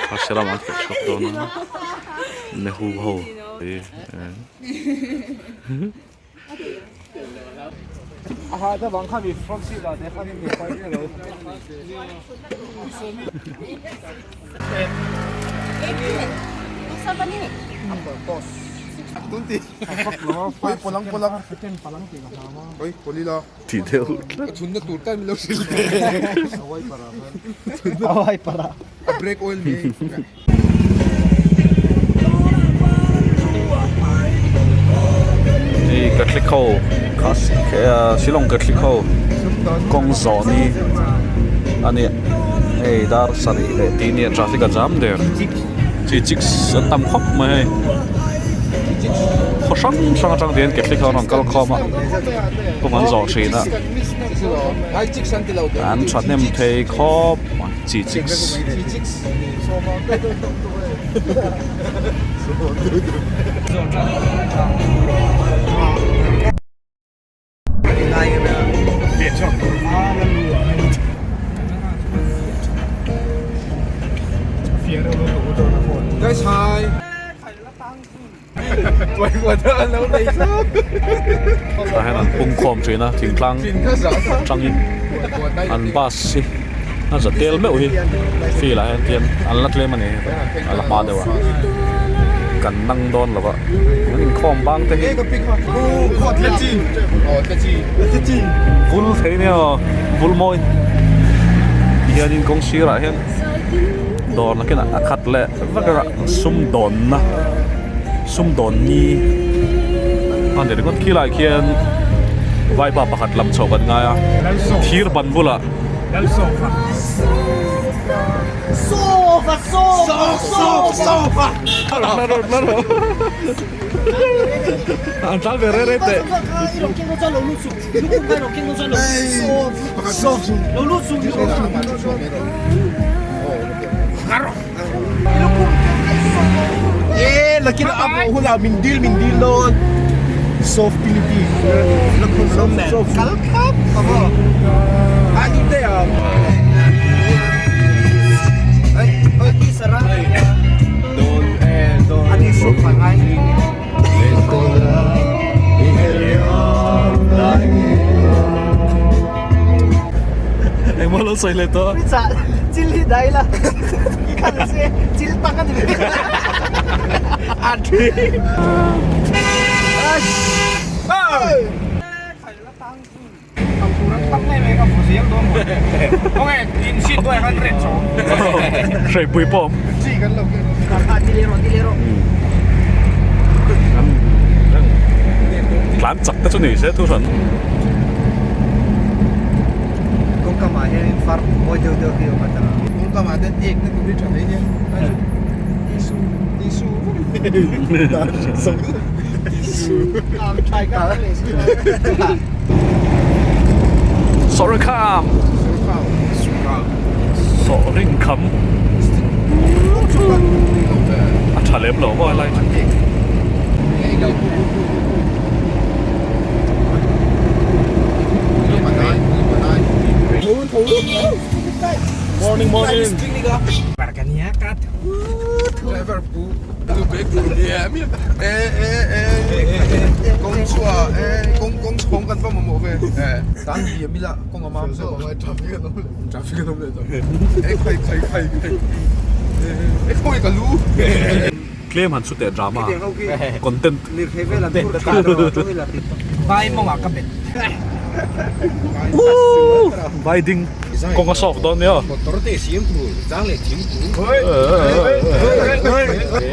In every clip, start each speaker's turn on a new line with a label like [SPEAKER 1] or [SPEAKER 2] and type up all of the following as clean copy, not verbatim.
[SPEAKER 1] Khasi lamah an feh chhuak dawn a Nehu ho hi Tih deuh tlat. Hei Catholic ho Shillong Catholic ho kawng zawh ni a nia hei dar sarih leh tih nia traffic a jam der chi chicks an tam khawp mai hei khaw hrang hrang atang te hian Catholic ho an rawn kal khawm a kawng an zawh thin a an thahnem thei khawp mai chi chicks. Tah hian an pung khawm thin a thingtlang atangin an bus hi a za tel meuh hi field ah hian tian an la tlem a ni a la hma deuh a kan nang dawn lo va an inkhawm bang te hi vul thei nia aw vul mawi tihianin kawng sirah hian dawr nakinah a khat leh vek a sumdawnna sumdawn ni a ni ringawt khilaiah khian vaipa pakhat lam chhoh kan ngai a thir ban bulah an tlan ve rei rei teh. Engmaw lo sawi leh tawh.
[SPEAKER 2] Chil hi dai la khal se chil tak a ni ve.
[SPEAKER 1] A thi. Hreipui pawh tlan chak te chu ni se thu hran.
[SPEAKER 2] Kawngkamah hianin far mawi deuh deuh hi a awm a tang a.
[SPEAKER 3] Kawngkamah te ek na tur hi tha mai nia. Tissue tissue
[SPEAKER 1] Sawrkham Sawrkham a tha lem lo maw helai chu Morning morning Tlem han chute drama content Vai ding kawng a sawk dawn nia.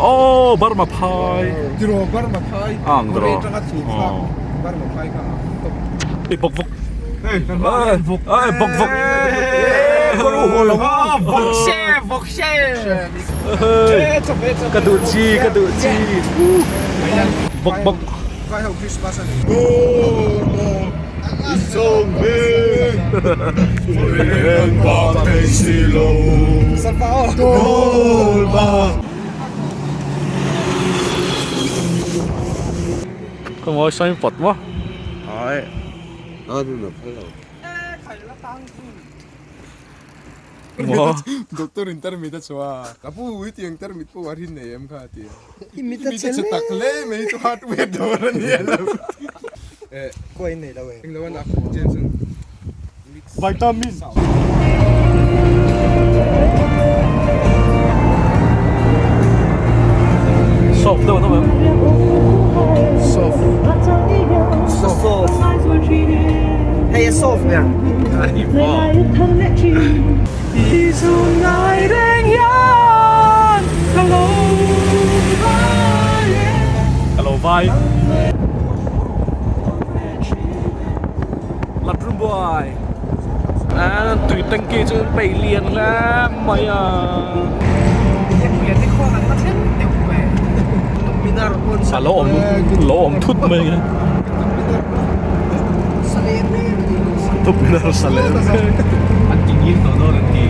[SPEAKER 1] Aw Burma phai ang dawr Ih bawk vawk Ih bawk vawk Ka duh chi ka duh chi bawk bawk. Ka ngawi sawi pawt maw?
[SPEAKER 3] Doctor in tarmit a chhuah a, ka pu i tiang tarmit pawh a rin nei em kha a ti a. I mit a chhe tak hle mai chu hardware dawr a ni a lo.
[SPEAKER 2] Khaw in nei lo e.
[SPEAKER 3] Englo a nak James-an mix.
[SPEAKER 1] Vitamin. Soft deuh na em?
[SPEAKER 2] Soft. Soft. Hei a soft ber.
[SPEAKER 1] Ka lo vai. Latrum buai. Tui tanki chu an peih lian hle mai a. A lo awm lo awm thut mai a. Tupinar sa leh mek.
[SPEAKER 4] An ti ngil tawh dawn an ti.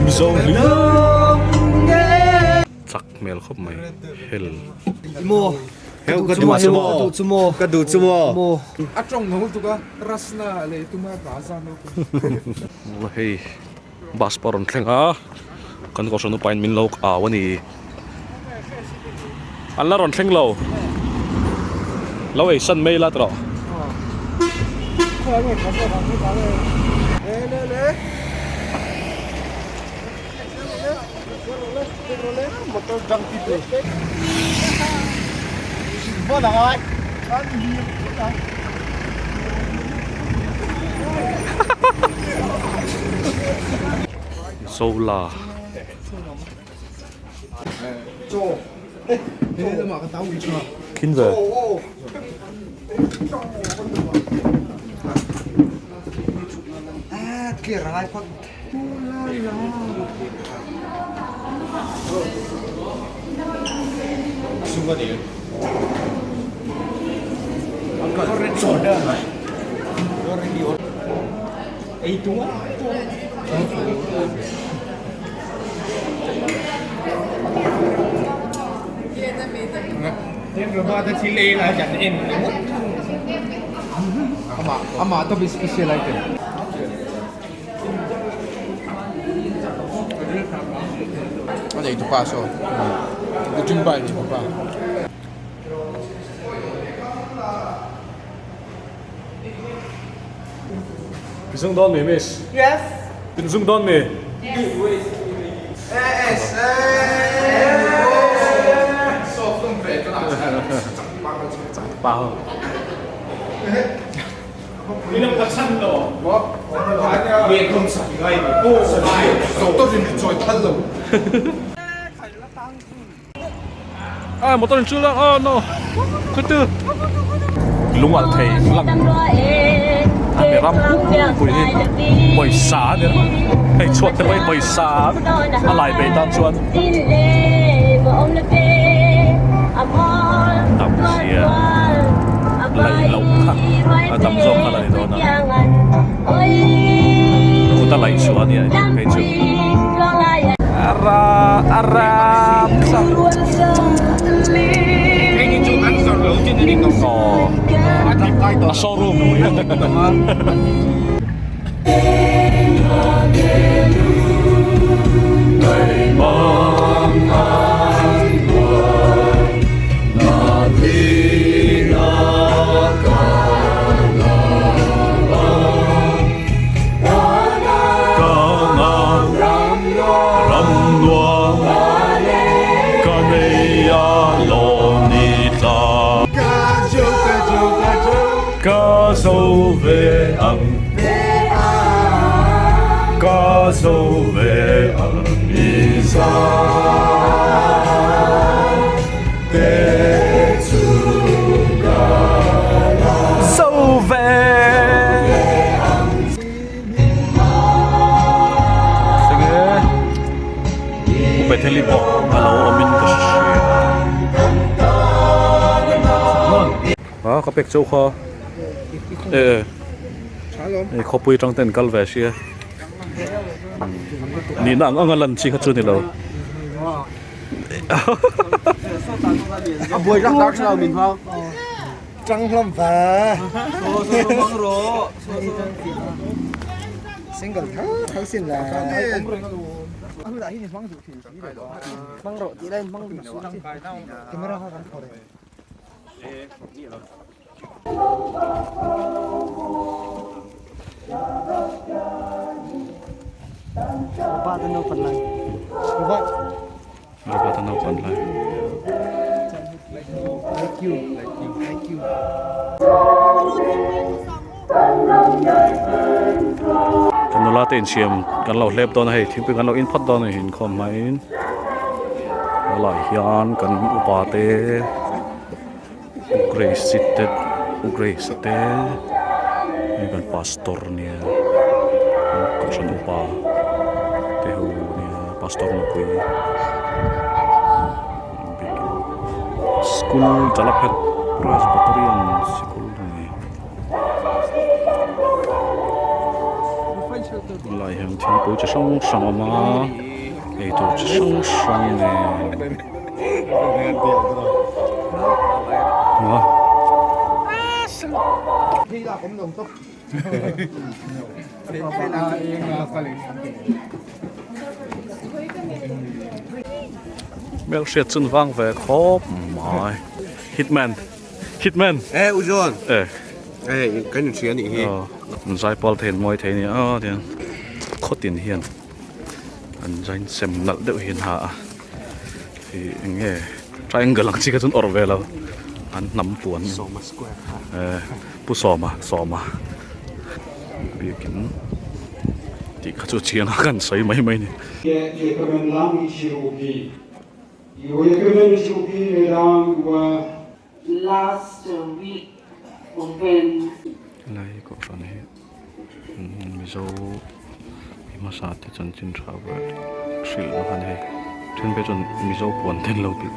[SPEAKER 1] Mizo hlir. Chak hmel khawp mai hel.
[SPEAKER 2] Ka duh chu maw? Ka duh chu maw?
[SPEAKER 4] Ka duh chu maw?
[SPEAKER 3] A tawng no lutuk a, Rasna leh tuma Gaza no
[SPEAKER 1] Hei bus pawh a rawn thleng a, kan kohhran upain min lo au a ni. An la rawn thleng lo. Lo ei san mai la tawh. Sola Khin ve.
[SPEAKER 3] A nei tupa saw ku Jumbai nei tupa.
[SPEAKER 1] Zung dawn mi miss?
[SPEAKER 2] Yes.
[SPEAKER 1] In zung dawn mi? Changpa ho. A motor in chul a oh no khutu lung alh thei lang a mi ram pui hi pawisa a ni ringawt hei chhuat te pawh hi pawisa a lai bei tan chuan tam zia laih loh kha a tam zawk kha la ni dawn a kut a laih chhuah a nia hei chu a showroom Ka zo ve ang Ka zo ve ang i zai te chu ka la zo ve Senge Betheli pawh a lo awmin ka hria. A ka pek chauh kha e e khawpui atang ten kal ve sia nihna ang anga lan chi kha chu ni lo.
[SPEAKER 2] A buai rak rak lo min hmang. Tang hlawm va. Single tho tho sin la. Hmang rawh tih lai hmang duh suh chi. Camera kha kan phawrh e. Robot a naupan lai. Robot.
[SPEAKER 1] Robot a naupan lai.
[SPEAKER 2] IQ. IQ.
[SPEAKER 1] Kan nula te insiam kan lo hlep dawn a hei thingpui kan lo in phawt dawn a ni inkhawm hmain helai hian kan upa te Grace te Grace te hei kan pastor nia kohhran upa te ho nia pastor nupui school jalaphet presbyterian sikul a ni tunlai hian thingpui chi hrang hrang a awm a eitur chi hrang hrang nen. Hmel hriat chun vang ve khawp mai hitman hitman
[SPEAKER 3] e u John
[SPEAKER 1] e
[SPEAKER 3] e kan in hria nih hi
[SPEAKER 1] an zai pal thei an mawi thei nia aw tiang khawtin hian an zain sem nalh deuh hi an ha a ih eng nge triangle ang chi kha chuan awrh ve lo an hnam puan eh pu sawma sawma biakin tih kha chu chiang a kan sawi mai mai a ni.
[SPEAKER 5] Last week when.
[SPEAKER 1] Helai kohhran hi Mizo mi hmasa te chanchin tha ber hrilh na kha ni hei then phei chuan Mizo puan te an lo tih.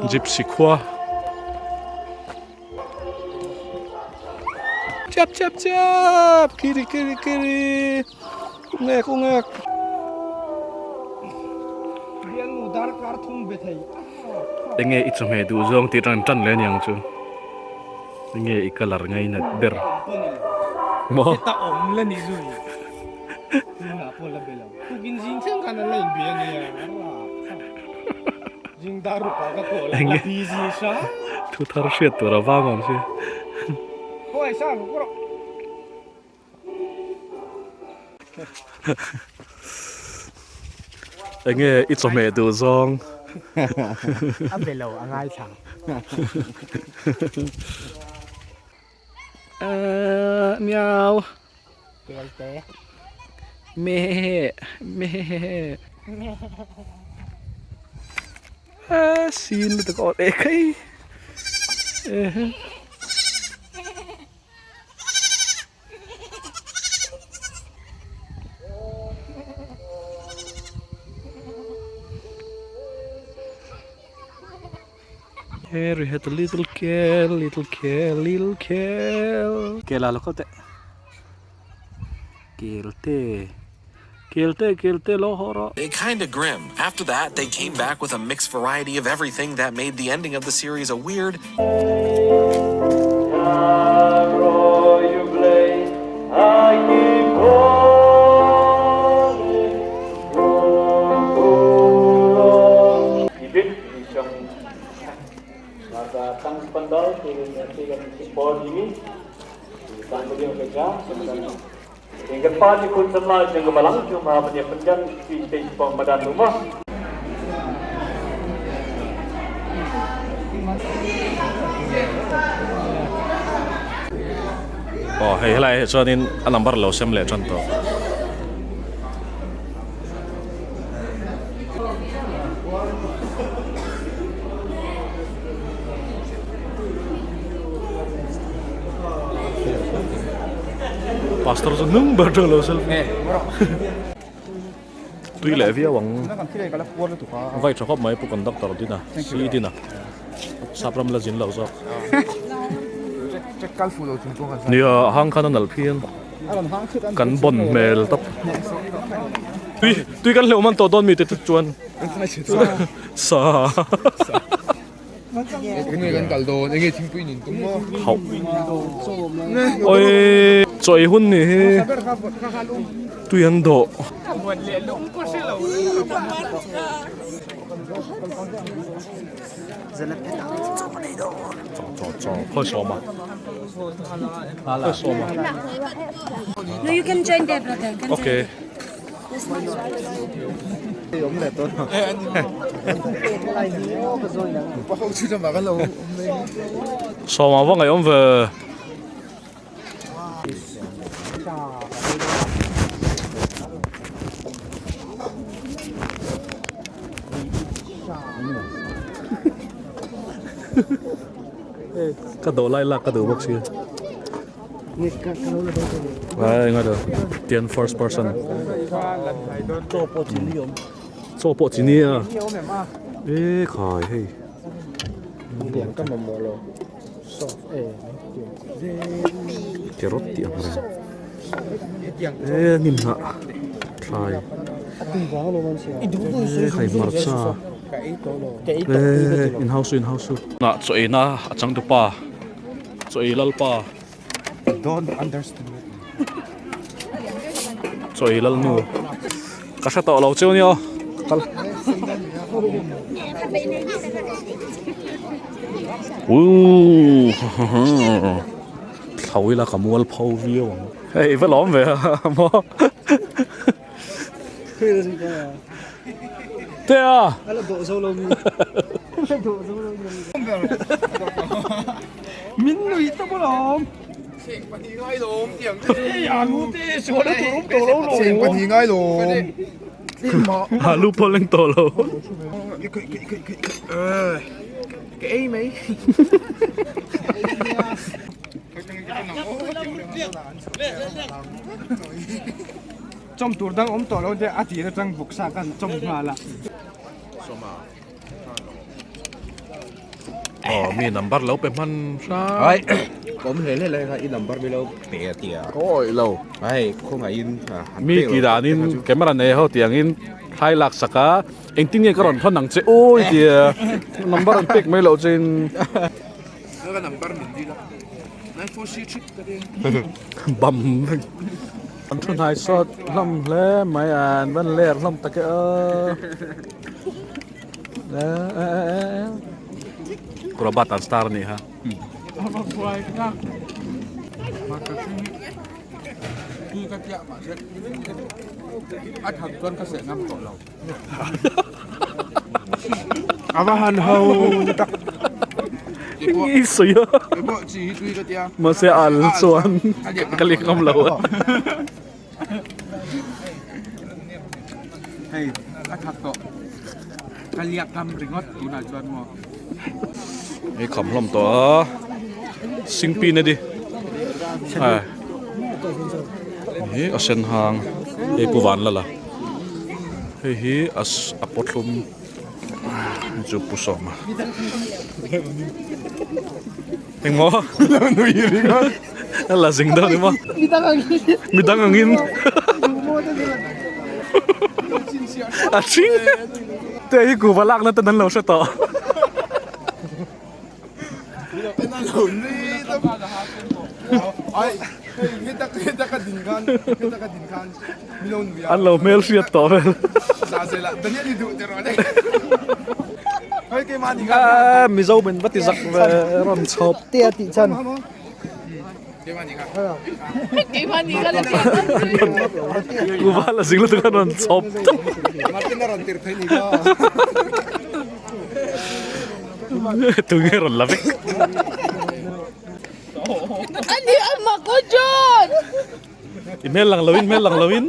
[SPEAKER 1] Gypsy khua chap chap chap kiri kiri kiri kungek kungek enge i chawhmeh duh zawng tih tan tan leh aniang chu enge i colour ngainat ber maw
[SPEAKER 4] heta awm la ni zui tunah pawh la be lo tukin zing thleng khan an la inbia ania zing dar rupa ka kawh la la busy hram
[SPEAKER 1] thu thar hriat tur a vang awm si
[SPEAKER 4] khawi sa ka kawrh
[SPEAKER 1] Enge i chawhmeh duh zawng?
[SPEAKER 2] A be lo a ngaithla.
[SPEAKER 1] Ahh miau.
[SPEAKER 2] Kelte.
[SPEAKER 1] Meh meh. Ahh sin lutuk a awt eh khai. Here we had a little kel, little kel, little kel. Kel a lo kal teh. Kel te. Kel te, kel te lo haw rawh.
[SPEAKER 6] They kinda grim. After that, they came back with a mixed variety of everything that made the ending of the series a weird.
[SPEAKER 1] Aw hei helai ah chuanin a number lo sem leh tan tawh. Pastor chu hnung ber tawh lo selfie. Tui leh viau ang. Vai tha khawp mai pu conductor dina si dina sap ram la zin lo zawk. Nia a hang khan a nalh phian kan bon hmel tawp. Tui tui kan hleuh man tawh dawn mi te chuan sa.
[SPEAKER 3] Enge kan kal dawn enge thingpui nin tum maw?
[SPEAKER 1] Hauh. Oi chawi hun ni hi tui an dawh. Khawi sawm a? Khawi sawm a?
[SPEAKER 7] No, you can join there, brother. Can
[SPEAKER 1] Okay. Sawma va ngaih awm ve. Ka dawh lai lak ka duh bawk sia. Ai ngai lo tian first person chaw pawh chini awm chaw pawh chini a e khai hei carrot tih ang reng e hnim hnah thlai e khai hmarcha e in hausu in hausu nah chaw eina a changtupa. Chaw ei lalpa.
[SPEAKER 3] Don't underestimate me.
[SPEAKER 1] Chaw ei lalnu. Ka hre tawh lo cheu nia aw. Kal. Ooh. Thlo ila ka mual pho viau ang. Hei va lawm ve a maw. Te a.
[SPEAKER 4] Min nui ta bawk alawm.
[SPEAKER 3] Seng pahnih ngai lawm tiang te.
[SPEAKER 4] Ei alu te sual a tur awm tawh lo lawm.
[SPEAKER 3] Seng pahnih ngai lawm.
[SPEAKER 1] Alu pawh leng tawh lo.
[SPEAKER 3] Ka ei mai.
[SPEAKER 4] Chawm tur dang awm tawh lo te a tir atang vawksa khan chawm nghal a.
[SPEAKER 1] Aw mi number lo pe hman hram.
[SPEAKER 8] Ai awm hle hle lai kha i number mi lo pe a tia.
[SPEAKER 1] Awi lo.
[SPEAKER 8] Ai khawngaihin han
[SPEAKER 1] Mi
[SPEAKER 8] pek
[SPEAKER 1] ti
[SPEAKER 8] lo
[SPEAKER 1] danin camera nei ho tiangin thlai lak sak a engtin nge ka rawn thawn ang che ui tia number an pek mai loh chin.
[SPEAKER 3] Ka number min dil a 94C ka ti.
[SPEAKER 1] Bam vek. An thu hnai sawt hlawm hle mai a an van ler hlawm tak e aw. Kurabat an star anih kha.
[SPEAKER 3] A va han ho tak.
[SPEAKER 1] Ngi sawi a. Mahse al chuan ka lek ngam lo a.
[SPEAKER 3] Hei a that tawh ka liak ngam ringawt tunah chuan maw.
[SPEAKER 1] Hei kham hlawm tawh a singpin a ni hi a sen hang hei pu van lala hei hi a a pawthlum chu pu sawma engmaw la zing deuh ni maw midang angin a hring te hi kuhva lakna ten an lo hre tawh an lo hmel hriat tawh vel Mizo min va ti zak ve rawn chhawp
[SPEAKER 2] te a tih chhan
[SPEAKER 1] Kuhva la zing lutuk a rawn chhawp Tunge rawn la vek. I hmel lang loin hmel lang loin.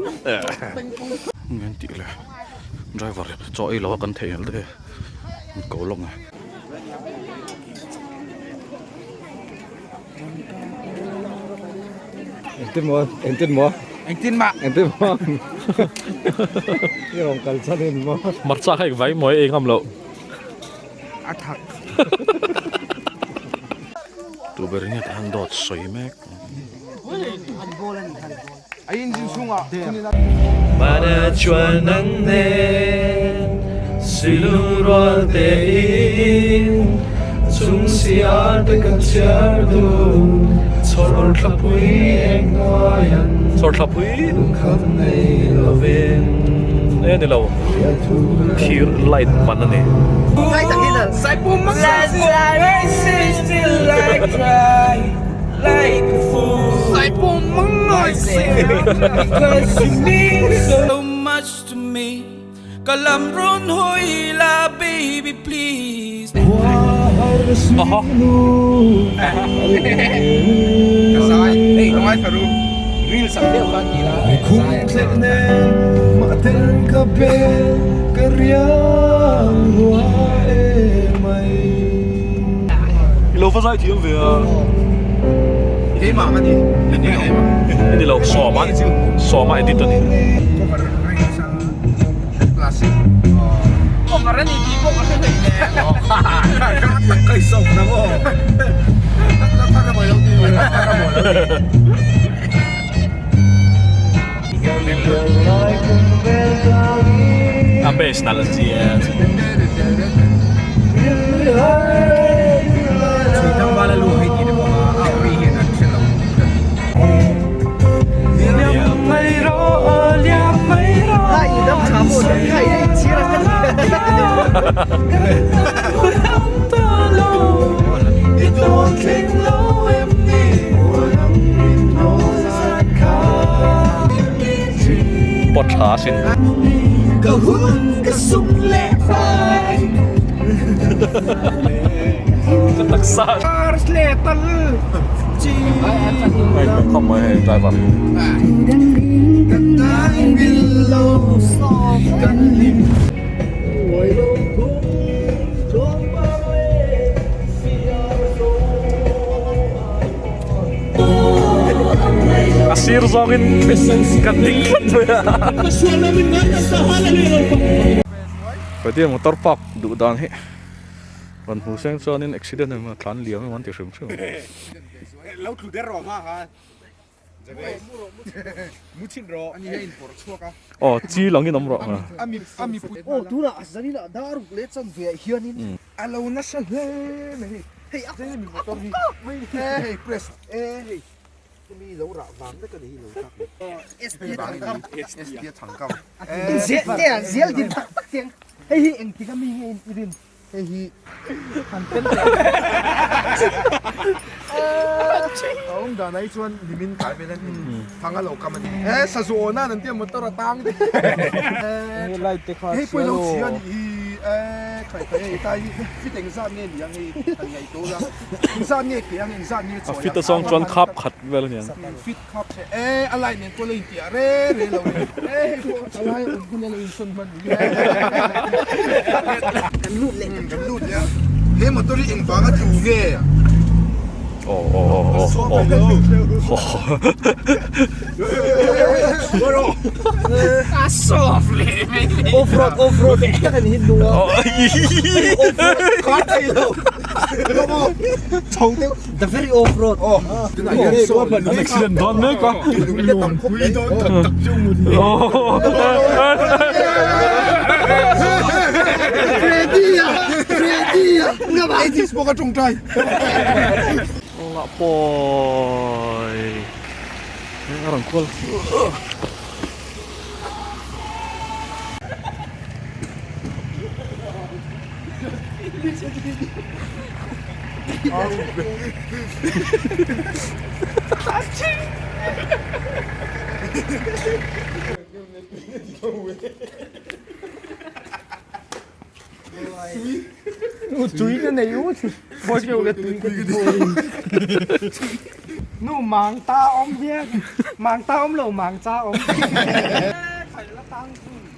[SPEAKER 1] Ngen tih le driver chaw ei lo a kan theih nghal te ko lawk nge.
[SPEAKER 8] Engtin maw engtin maw
[SPEAKER 2] engtin mah
[SPEAKER 8] engtin maw i rawn kal chhan in maw
[SPEAKER 1] Hmarcha kha eng vai maw ei ngam loh.
[SPEAKER 3] A thak.
[SPEAKER 1] Tu ber in nge tah hian dawt sawi mek. E ni lo thir light man a ni. I lo va zai thiam ve a.
[SPEAKER 3] Keimah ka ni.
[SPEAKER 1] Ni lo sawma sawma edit a ni.
[SPEAKER 3] Cover reng sang classic.
[SPEAKER 2] Cover a ni tih pawh ka hre hlei hle.
[SPEAKER 3] Kai sawm na maw. La thar a mawi lo ti. La thar a mawi lo ti.
[SPEAKER 1] A bass nalh zia. Pawt tha sin. Ka taksa. Hei khawp mai hei driver. A sir zawngin kan ding tlat mai a. Hetia motor park duh dan hi rawn hmu seng chuanin accident emaw tlan liam emaw an ti hrim hrim.
[SPEAKER 3] Lo tlu der rawh hma kha. Mu chhin rawh. Ani hian pawrh chhuak a.
[SPEAKER 1] Aw chi langin awm rawh.
[SPEAKER 2] Aw tunah zanina dar ruk leh chan ve ah hianin
[SPEAKER 3] a lo nasa hle mai hei.
[SPEAKER 2] Hei a
[SPEAKER 3] mi motor hi. Hei press e hei.
[SPEAKER 2] Mi lo rah vang vek a ni hi lo tak ni.
[SPEAKER 3] ST thangkam.
[SPEAKER 2] Zel din tak tak chiang. Hei hi engtik a mi nge i rin?
[SPEAKER 3] Hei hi
[SPEAKER 2] han tel leh
[SPEAKER 3] a awm dan ai chuan nimin kai vel an in thang a lo kam a ni. He sazu aw nan an tia motor a tang te.
[SPEAKER 4] Hei light te kha
[SPEAKER 3] Hei pawh ilo chhia a nih hi e khai khai hei tai hi fit engzat nge ni ang hei han ngaihtuah ula engzat nge ke ang engzat nge
[SPEAKER 1] chawi ang. A fit a zawng chuan khap khat vel a ni ang.
[SPEAKER 3] Fit khap che e a light nen pawh lo intiah re re lo ni e hei pawh a lai awm hun a lo insawn hman ni e.
[SPEAKER 2] Kan lut leh
[SPEAKER 3] kan lut leh a he motor hi engvang a tlu nge?
[SPEAKER 1] Aw aw aw aw aw
[SPEAKER 2] Off road off road tak a ni hi nung a off road
[SPEAKER 3] Kha thei lo.
[SPEAKER 2] Chho deuh the very off road
[SPEAKER 1] An accident dawn mek a. Pawi a rawn kual.
[SPEAKER 4] Tui ka nei u, tui ka ti.
[SPEAKER 2] Nu mang ta awm hian mang ta awm lo mang cha awm. Khai la tang chu.